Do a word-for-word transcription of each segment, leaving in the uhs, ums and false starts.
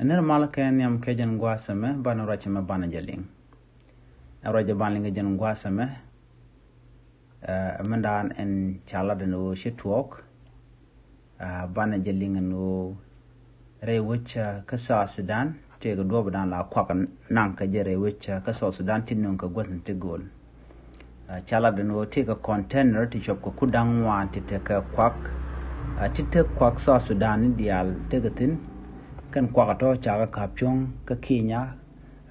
Nir mal kɛ nhiam kɛ jɛn gua̱a̱th ɛmɛ, banɛ ruac ɛmɛ banɛ jɛ liŋ. Ɛ ruac ɛ banɛ liŋ kɛ jɛn gua̱a̱th ɛmɛ, ɛ, ɛmɛndan ɛn ca lat ɛn ɣöö ci tuɔɔk. Ɛ, banɛ jɛ liŋ ɛn ɣöö rɛy wec, ɛ, kä South Sudan, tëëkɛ duɔ̱ɔ̱pdan la kuak naŋ kɛ jɛ rɛy wec, ɛ, kä South Sudan ti nöŋ kɛ gua̱thni ti gööl. Ɛ, ca lat ɛn ɣöö tëëkɛ container ti cuɔp kɛ kur da̱ŋ ŋuan ti tekɛ kuak, ɛ, ti tek kuak South Sudan ni diaal tekɛ thi̱n. Kɛn kuak ɛ tɔ̱ cakɛ ka̱p cuɔ̱ŋ kä Kenya,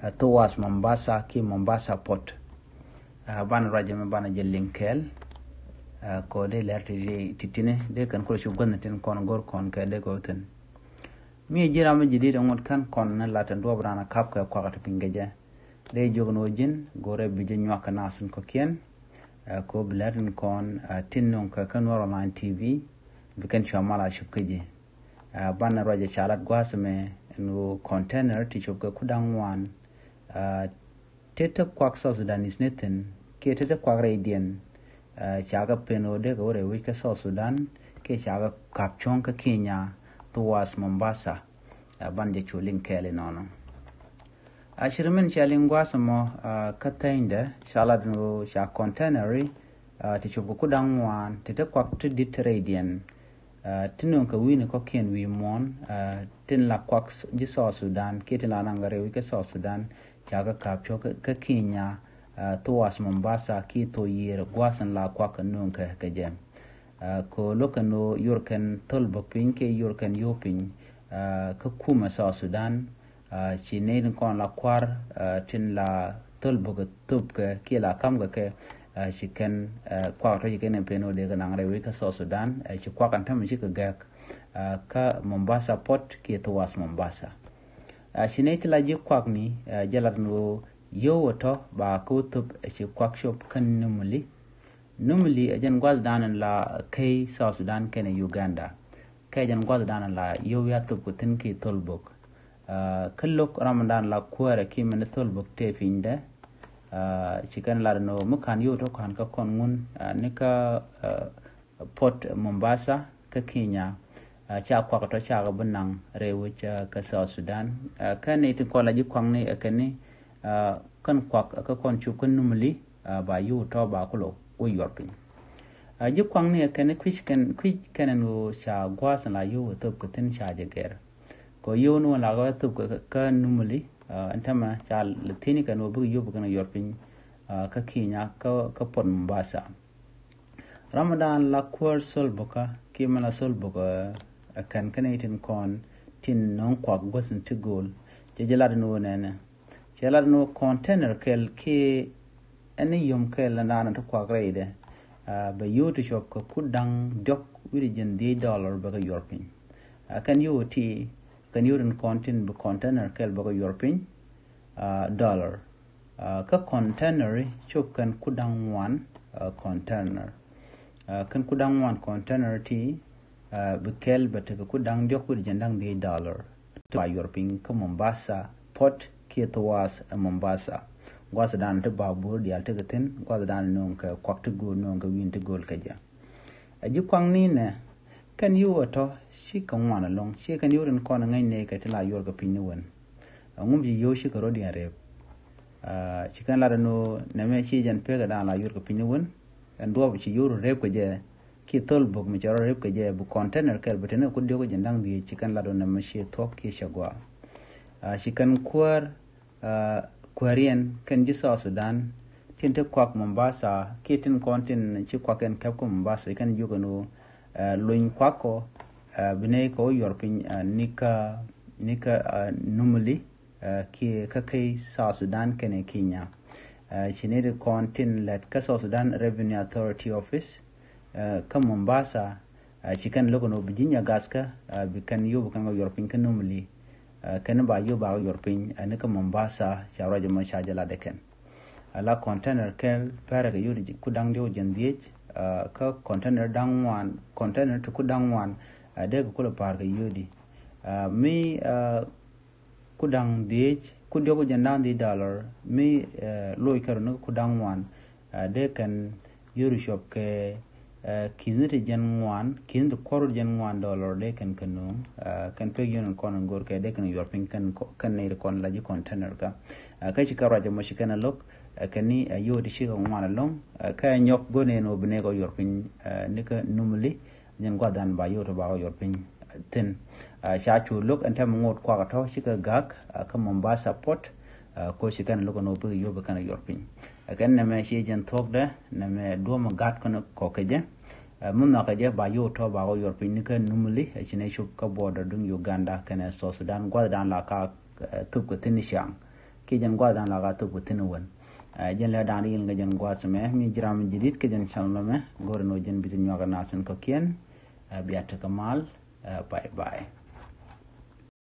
ɛ, towards Mombasa kiɛ Mombasa port. Ɛ, banɛ ruac ɛmɛ banɛ jɛ liŋ kɛɛl. Ɛ, kɛ ɣöö dee lɛr ti, ti, ti ti̱ni dee kɛn kulɛ cup gua̱thni tin kɔn go̱r kɔn kɛ dee gɔw thi̱n. Mi ji̱ ram mi ji̱ di̱t ɛŋot kän kɔn ni lat ɛn duɔ̱ɔ̱pdan ɛ ka̱p kɛ kuak ɛ ti piny kɛ jɛ. Dee jiök ni ɣöö ji̱n go̱rɛ bi ji̱ nyuak kɛ nath in kɔ̱kiɛn. Ɛ, kɛ ɣöö bi lɛr tin kɔn, ɛ, tin nöŋ kɛ kä Nuer Online T V, bi kɛn cua mal a cup kä ji̱. Ɛ, banɛ ruac ɛ ca lat gua̱a̱th ɛmɛ ɛn ɣöö container ti cuɔp kɛ kur da̱ŋ ŋuan, ɛ, ti tek kuak South Sudanese ni thi̱n kiɛ ti tek kuak rɛydiɛn, ɛ, cakɛ pen ɣöö dee kɛ wä rɛy wec kä South Sudan kiɛ cakɛ ka̱p cuɔ̱ŋ kä Kenya towards Mombasa. Ɛ, banɛ jɛ cu liŋ kɛɛl inɔnɔ. Ɛ, ci ri min cia liŋ gua̱a̱th ɛmɔ, ɛ, kä thɛnydɛ ca lat ɛn ɣöö ca container, ɛ, ti cuɔp kɛ kur da̱ŋ ŋuan ti tek kuak ti di̱t rɛydiɛn, ɛ, ti nöŋ kɛ wi̱i̱ni kɔ̱kiɛn wi̱i̱ muɔ̱ɔ̱n, ɛ, tin la kuak s-, ji̱ South Sudan kiɛ tin la naŋ kɛ rɛy wec kä South Sudan, cakɛ ka̱p cuɔ̱ŋ kä, kä Kenya, ɛ, towards Mombasa kiɛ thok yiër gua̱a̱th in la kuak nöŋ kɛ, kɛ jɛ. Ɛ, kɛ ɣöö lo̱k kɛn ɣöö yor kɛn thöl bäk piny kiɛ yor kɛn yio̱w piny, ɛ, kä kumɛ South Sudan, ɛ, ci nɛy tin kɔn la kua̱r, ɛ, tin la thöl bäk thöp kɛ kiɛ la ka̱m kɛ kɛ, ɛ, ci kɛn, ɛ, kuak tɔ̱ ci kɛn ɛ pen ɣöö dee kɛ naŋ rɛy wec kä South Sudan, ɛ, ci kuak ɛn täämɛ cikɛ gɛ̈k, ɛ, kä Mombasa port kiɛ towards Mombasa. Ɛ, ci nɛy ti la ji̱ kuakni, ɛ, jɛ lat ni ɣöö yio̱w ɛ tɔ̱ ba kɛ wä thöp, ɛ, ci kuak cuɔp kä Nimule. Nimule ɛ jɛn gua̱thdan in la key South Sudan kɛnɛ Uganda. Kɛ jɛn gua̱thdan in la yio̱w ya thöp kɛ thi̱n kiɛ thöl bäk. Ɛ, kä lo̱k ramdan la kuäärɛ kiɛ mɛn thöl bäk tëë pinydɛ. Ɛ, ci kɛn lat ni ɣöö mi ka̱n yio̱w tɔ̱ ka̱n kä kɔn ŋun, ɛ, ni kä, ɛ, port Mombasa kä Kenya, ɛ, ca kuak tɔ̱ cakɛ bi naŋ rɛy wec, ɛ, kä South Sudan. Ɛ, kä nɛy tin kɔn la ji̱ kuakni ɛ kɛn ni, ɛ, kɛn kuak kä kɔn cup kä Nimule, ɛ, ba yio̱w tɔ̱ ba kulɛ wä yuɔr piny. Ɛ, ji̱ kuakni ɛ kɛn ni kui̱c kɛn, kui̱c kɛn ɛn ɣöö ca gua̱a̱th in la yio̱w ɛ thöp kɛ thi̱n ca jɛ gɛr. Kɛ ɣöö yio̱w ni ɣöö la kɛ thöp kɛ, kɛ, kä Nimule, ɛ, ɛn täämɛ ca lɛ thi̱n kɛn ɣöö bikɛ yio̱w bi kɛn yuɔr piny, ɛ, kä Kenya, kä, kä port Mombasa. Ramdan la kuäär Sol Bäkä kiɛ mɛ la Sol Bäkä, ɛ, kɛn kä nɛy tin kɔn tin nöŋ kuak gua̱thni ti gööl. Cɛ jɛ lat ni ɣöö nɛnɛ. Cɛ lat ni ɣöö container kɛl kiɛ ɛn ni yom kɛl ɛn da̱a̱n ti kuak rɛydɛ, ɛ, bɛ yio̱w ti cuɔp kɛ kur da̱ŋ diɔ̱k wi̱cdɛ jiɛn dhieec dollar bɛ kɛ yuɔr piny. Ɛ, kɛn yio̱w ti, kɛn yio̱w tin kɔn tin bi container kɛl bɛ kɛ yuɔr piny, ɛ, dollar. Ɛ, kä container cop kɛn kur da̱ŋ ŋuan, ɛ, container. Ɛ, kɛn kur da̱ŋ ŋuan container ti, ɛ, bi kɛl bɛ tekɛ kur da̱ŋ diɔ̱k wi̱cdɛ jiɛn da̱ŋ dhieec dollar. Ti ba yuɔr piny kä Mombasa port kiɛ towards, ɛ, Mombasa. Gua̱thdan ti ba bur diaal tekɛ thi̱n, gua̱thdan nöŋ kɛ kuak ti gööl, nöŋ kɛ wi̱i̱ni ti gööl kɛ jɛ. Ɛ ji̱ kuakni nɛ, kɛn yio̱w ɛ tɔ̱, cikɛ ŋuan ɛlɔ̱ŋ, ci kɛn yio̱w tin kɔn ŋäc nɛy kɛ ti la yuɔr kɛ piny ni wen. Ɛŋu mi ci yio̱w cikɛ rɔ̱diɛn rep? Ɛ, ci kɛn lat ɛn ɣöö nɛmɛ ci jɛn pekɛ da̱a̱n la yuɔr kɛ piny ni wen. Ɛn duɔ̱ɔ̱p ci yio̱w rɔ rep kɛ jɛ, kiɛ thöl bök mi cɛ rɔ rep kɛ jɛ, bi container kɛl bi te ni kur diɔ̱k jiɛn da̱ŋ dhieec, ci kɛn lat ɣöö nɛmɛ ci thuɔ̱k kiɛ cɛ gɔaa. Ɛ, ci kɛn kuäär, ɛ, kuääriɛn kɛn ji̱ South Sudan tin te kuak Mombasa, kiɛ tin kɔn tin ci kuak ɛn kɛp kä Mombasa, ci kɛn jiök ɛn ɣöö, ɛ, lony kuak kɔ, ɛ, bi nɛy kɛ wä yuɔr piny, ɛ, ni kä, ni kä, ɛ, Nimule, ɛ, kiɛ kä key South Sudan kɛnɛ Kenya. Ɛ, ci nɛy ti kɔn tin lät kä South Sudan Revenue Authority Office, ɛ, kä Mombasa, ɛ, ci kɛn lo̱k ɛn ɣöö bi ji̱ nyagaskä, ɛ, bi kɛn yio̱w bi kɛn kɛ yuɔr piny kä Nimule. Ɛ, kɛn ba yio̱w ba kɛ yuɔr piny, ɛ, ni kä Mombasa, ca ruac ɛmɔ ca jɛ lat ɛ kɛn. Ɛ, la container kɛl pɛrɛ kɛ yio̱w ti kur da̱ŋ diɔ̱k jiɛn dhieec, ɛ, kä container da̱ŋ ŋuan, container ti kur da̱ŋ ŋuan, ɛ, dee kɛ kulɛ pa̱a̱r kɛ yio̱w di. Ɛ, mi, ɛ, kur da̱ŋ dhieec, kur diɔ̱k jiɛn da̱ŋ dhieec dollar, mi, ɛ, loc kɛ rɔ ni kur da̱ŋ ŋuan, ɛ, dee kɛn yio̱w ti cuɔp kɛ Ki̱n ti jɛn ŋuan, ki̱n ti kuɔr jɛn ŋuan dollar dee kɛn kɛ nuŋ. Kɛn pek yun kɔn in go̱r kɛ dee kɛn yuɔr piny kɛn nɛy ti kɔn la ji̱ container kä. Kä ci kɛ ruac ɛmɔ ci kɛn a lo̱k kɛn ni a yio̱w ti ci kɛ ŋuan ɛlɔ̱ŋ. Kä nyɔk go̱n in wä bi nɛy kɔ yuɔr piny ni kä numli. Jɛn gua̱th dan ba yio̱w ti ba kɔ yuɔr piny thi̱n. Ca cu lo̱k ɛn tɛm ŋot kuak a tɔ̱ ci kɛ gak kä Mombasa port. Ko ci kɛn lo̱k ɛn wä bi yio̱w bi kɛn a yuɔr piny. Kɛn nɛmɛ ci jɛn thuɔ̱kdɛ nɛmɛ duɔ̱mɛ gat kɛn kɔk kɛ jɛ. Mun nhɔakɛ jɛ ba yio̱w tɔ̱ ba kɔ yuɔr piny ni kä numli ci nɛ cop kä border duŋ Uganda kɛnɛ South Sudan gua̱th dan la ka thop kɛ thi̱n ciaŋ. Kiɛ jɛn gua̱th dan la ka thop kɛ thi̱n wän. Jɛn lɛ dan ri yɛn kɛ jɛn gua̱th mɛ mi jiram jidit kɛ jɛn channel mɛ go̱r ɛn wä jɛn bi ti nyuak ɛ nath in kɔ̱kiɛn. Bia tekɛ mal. Bye bye.